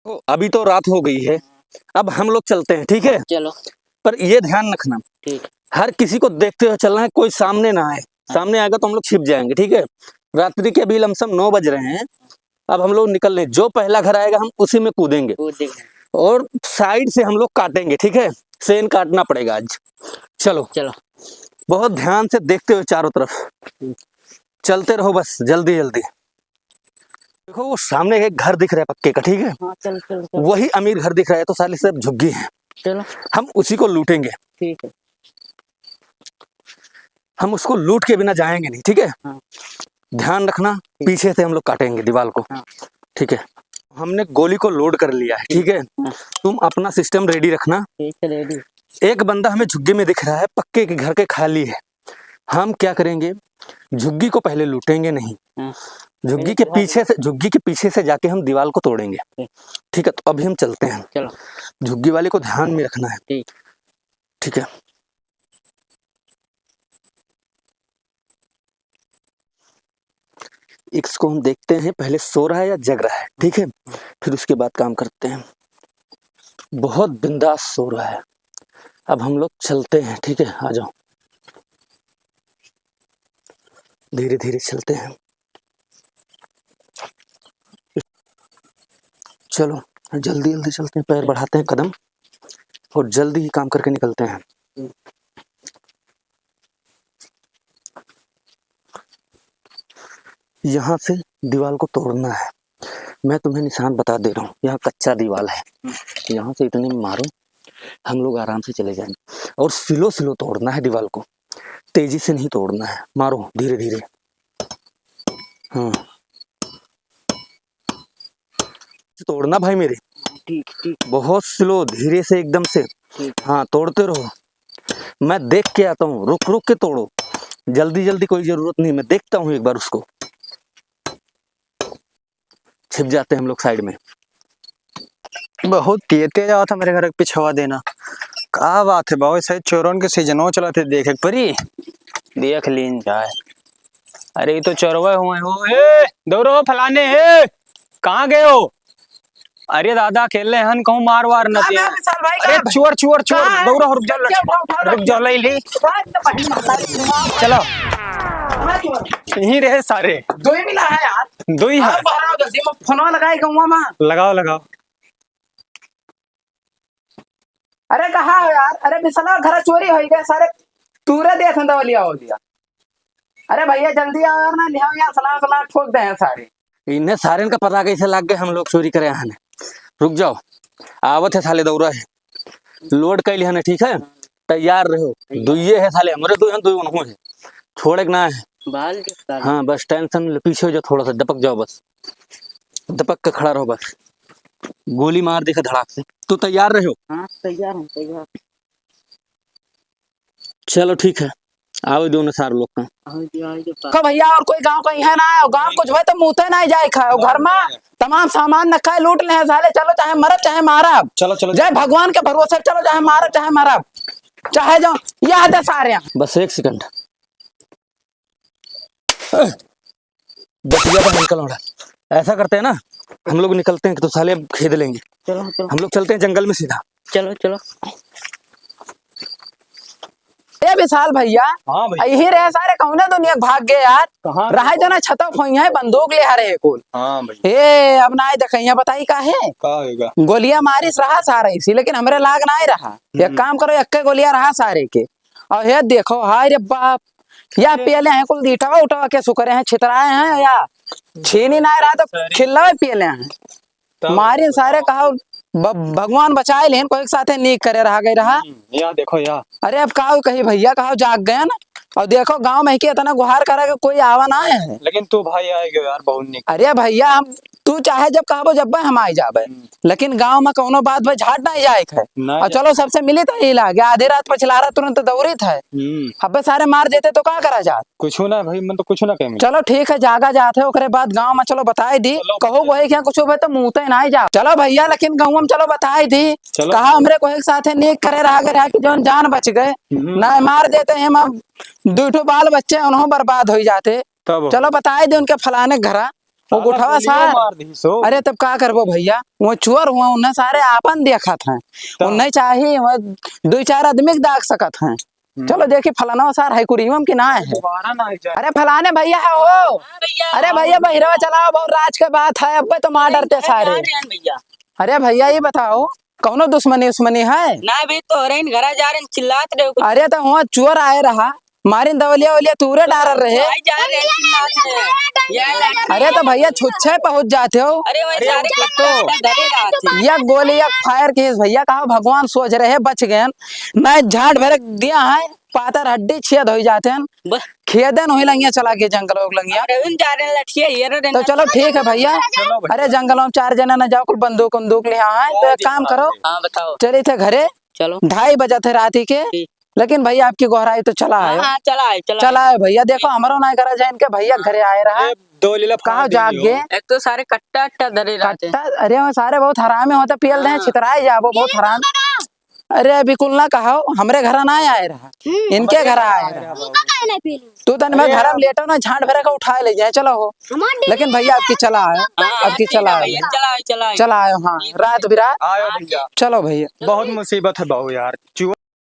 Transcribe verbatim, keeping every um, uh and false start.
तो अभी तो रात हो गई है, अब हम लोग चलते हैं, ठीक है? चलो। पर ये ध्यान रखना, ठीक। हर किसी को देखते हुए चलना है, कोई सामने ना आए। हाँ। सामने आएगा तो हम लोग छिप जाएंगे, ठीक है? रात्रि के अभी लमसम नौ बज रहे हैं, अब हम लोग निकल रहे हैं। जो पहला घर आएगा, हम उसी में कूदेंगे। कूदेंगे। और side से हम लोग काटेंगे, ठीक है? सेन काटना पड़ेगा आज। चलो। चलो। बहुत ध्यान से देखते हुए चारों तरफ। हम्म। चलते रहो बस, जल्दी जल्दी। देखो, वो सामने एक घर दिख रहा है पक्के का, ठीक है? हाँ, चल, चल, चल। वही अमीर घर दिख रहा है, तो साले सब झुग्गी हैं। चलो। हम उसी को लूटेंगे। ठीक है। हम उसको लूट के बिना जाएंगे नहीं, ठीक है? हाँ। ध्यान रखना, ठीक। पीछे से हम लोग काटेंगे दीवार को। हाँ। ठीक है, हमने गोली को load कर लिया है, ठीक है? हाँ। तुम अपना system ready रखना। ठीक है, ready। एक बंदा हमें झुग्गी में दिख रहा है, पक्के के घर के खाली है। हम क्या करेंगे, झुग्गी को पहले लूटेंगे नहीं, हाँ। झुग्गी के पीछे से, झुग्गी के पीछे से जाके हम दीवार को तोड़ेंगे। ठीक। ठीक है, तो अभी हम चलते हैं। चलो। झुग्गी वाले को ध्यान में रखना है। ठीक। ठीक है। इसको हम देखते हैं पहले सो रहा है या जग रहा है, ठीक है, फिर उसके बाद काम करते हैं। बहुत बिंदास सो रहा है। अब हम लोग चलते हैं, ठीक है, आ जाओ, धीरे धीरे चलते हैं। चलो, जल्दी जल्दी चलते हैं, पैर बढ़ाते हैं कदम और जल्दी ही काम करके निकलते हैं। यहाँ से दीवार को तोड़ना है। मैं तुम्हें निशान बता दे रहा हूँ, यहाँ कच्चा दीवार है, यहाँ से इतने मारो, हम लोग आराम से चले जाएंगे। और slow slow तोड़ना है दीवार को, तेजी से नहीं तोड़ना है, मारो धीरे धीरे। हाँ, तोड़ना भाई मेरे। ठीक, ठीक। बहुत slow, धीरे से एकदम से। ठीक। हाँ, तोड़ते रहो, मैं देख के आता हूँ, रुक रुक के तोड़ो, जल्दी जल्दी कोई जरूरत नहीं, मैं देखता हूँ एक बार उसको। छिप जाते हैं हम लोग side में। बहुत तेज तेज आवत है मेरे घर के पिछवा देना। का बात है बाबू, शायद चोरन के सीजनो चलत है, देखे के परी। देख लीन जाए। अरे, ये तो चोरवे हुए हो। ए, दौड़ो फलाने, ए, कहाँ गए हो? अरे दादा, अकेले हन, कहूँ मार वार न कहाँ दिया। है विशाल भाई, अरे कहाँ है? चोर, चोर, चोर, कहाँ है? दौड़ो, रुक जाओ, क्या उठा, उठा, रुक जाओ, ले ली। चलो। कहाँ है? यहीं रहे सारे। दो ही मिला है यार। दो ही है। और बाहर आओ, जल्दी में फोनवा लगाए गौवा में। लगाओ, लगाओ। अरे कहाँ हो यार? अरे बिसलवा, घर चोरी होइ गया, सारे तूरे देत हैं दवलिया हो दिया। अरे भैया जल्दी आओ यार, ना लियाओ यार, सलाम सलाम ठोक दे हैं सारे। इन्हें सारेन का पता कैसे लग गए हम लोग चोरी करे आने। रुक जाओ, आवत है साले दौरा है, load कैली है ना, ठीक है, तैयार रहो। दुइये है साले, हमरे दुइ हैं, दुइ उनहु है, छोड़े के ना है। बाल के साले। हाँ, बस tension ले, पीछे हो जाओ थोड़ा सा, दपक जाओ बस, दपक के खड़ा रहो बस, गोली मार देखा धड़ाक से। तू तैयार रहो? हाँ, तैयार हूँ, तैयार। चलो ठीक है, आवे दो ना सार लोग का। आवे दो, आवे दो। का भैया और कोई गाँव कहीं है ना? गाँव कुछ भाई तो मुँहते नहीं जाए खाए। घर में तमाम सामान न खाए लूट ले हैं साले। चलो चाहे मरब चाहे मारब। चलो, चलो। जय भगवान के भरोसे चलो, चाहे मारब चाहे मरब। चाहे जो यह दे सारे। बस एक second। बस ये बाहर निकल, उड़ा। ऐसा करते हैं ना, हम लोग निकलते हैं, तो साले अब खेद लेंगे। चलो, चलो। हम लोग चलते हैं जंगल में सीधा। चलो, चलो। ए विशाल भैया, हाँ भैया। यही रहे सारे, कौने दुनिया के भाग गए यार? कहाँ? रहे जो ना छतवा फोइया है, बंदूक ले आ रहे कुल। हाँ भैया। ए, अब ना आए देखइया, बताई का है? का होगा? गोलियां मारिस रहा सारे इसी, लेकिन हमरे लाग ना आए रहा। एक हम्म। काम करो, एक के गोलियां रहा सारे के। और हे देखो, हाय रे बाप, या पियले हैं कुल दीठवा उठवा के सुकरे हैं, छितराए हैं या छीनी ना रहा तो खिल्लावे पियले हैं। तब मारिन सारे कहा, ब-, भगवान बचाए लेन, कोई के साथे नीक करे रहा गए रहा। हम्म, या देखो या। अरे अब का कही भैया, कहा जाग गए ना। और देखो गाँव में के इतना गुहार करे के कोई आवा ना है। लेकिन तू भाई आए गयो यार, बहुत नीक। अरे भैया हम, तू चाहे जब कहबो जब हम आए जाबे। हम्म। लेकिन गाँव में कौनो बात भाई झाट नहीं जाए के है। नहीं और जाए। चलो सबसे मिली तो ही लागे, आधे रात पर चिल्ला रहा तुरंत दौड़ित है। हम्म। अबे सारे मार देते तो का करा जात? कुछ ना भाई, मैं तो कुछ ना कहे। चलो ठीक है, जागा जात है, ओकरे बाद गाँव में चलो बताए दी। चलो। कहो वही क्या कुछ हो तो मुँह तो ना ही जा। चलो भैया, लेकिन गाँव में चलो बताए दी। चलो। कहा हमरे कोई के साथे नीक करे रहा गए रहा कि जौन जान बच गए। हम्म। ना मार देते हैं हम, अब दो ठो बाल बच्चे उन्हों बर्बाद हो जाते। तब चलो बताए दी उनके फलाने घरा। वो साला गुठवा गोलियो सार। मार दी सो। अरे तब का करबो भइया, वो चोर हुआ, उन्हें सारे आपन देखत हैं, तब। उन्हें चाही वो दुइ चार आदमी के दाग सकत हैं। हम्म। चलो देखी फलाना सार है कुरियम कि ना है। दोबारा ना आ जाए। अरे फलाने भइया है हो। हाँ भइया। अरे भइया बहिरवा चलाओ, बहुत राज के बात है, अब तो मार डरते सारे। भइया। अरे भइया ये बताओ, कौनो दुश्मनी उश्मनी है? ना बे, तोहरे इन घरा जा रहे, चिल्लात रहे कुछ। अरे तो हुआ चोर आए रहा, मारिन दवलिया वलिया तूरे डारल रहे। भाई जा रहे, चिल्लात रहे। ये लाठी अरे तो भइया छुच्छे पहुंच जाते हो। अरे वही अरे सारे वो तो धरे रहते। या गोली या फायर केस भइया, कहा भगवान सोच रहे बच गए, ना झाट भरक दिया है, पातर हड्डी छेद हो जाते हैं। बस। खेदन वही लंगिया चला गए जंगल ओक लंगिया। अरे उन जा रहे लठिया, ये रे तो ना। चलो ठीक है भइया। चलो भइया। अरे जंगल में चार जना ना जाओ, कुल बंदूक उंदूक ले आए, तो बहुत एक काम दिक्कत करो। है। हाँ, बताओ। चले थे घरे। चलो। ढाई बजे थे राती के। ठीक। लेकिन भइया आपकी गोहराई तो चला हाँ, आयो। हाँ, चला आयो, चला चला आयो। आयो भइया, देखो हमरो ना करा जाए इनके भइया घरे आए रहा। ए, दो लीला कहाँ फाड़ जाग दीजिए। गए? एक तो सारे कट्टा अट्टा धरे रहते हैं। कट्टा, अरे वो सारे बहुत हरामी होते, पियल दे, हाँ। छितराए जाबो, बहुत हराम। अरे बिल्कुल ना कहो, हमरे घरा ना आए रहा, हम्म। इनके घरा आए रहा। उनका काहे ना पीली? तू तन में अरे घरा में यार। लेटो ना, झाट भरे का उठाए ले जाए, चलो हो। हमार लेकिन भइया आपकी चला आयो, हाँ, आपकी ठीक चला है आयो। भइया, चला आयो, चला आयो। चला आयो, हाँ, ठीक है। रात बिरात। आयो भइया। चलो भइया। बहुत मुसीबत है बाबू यार।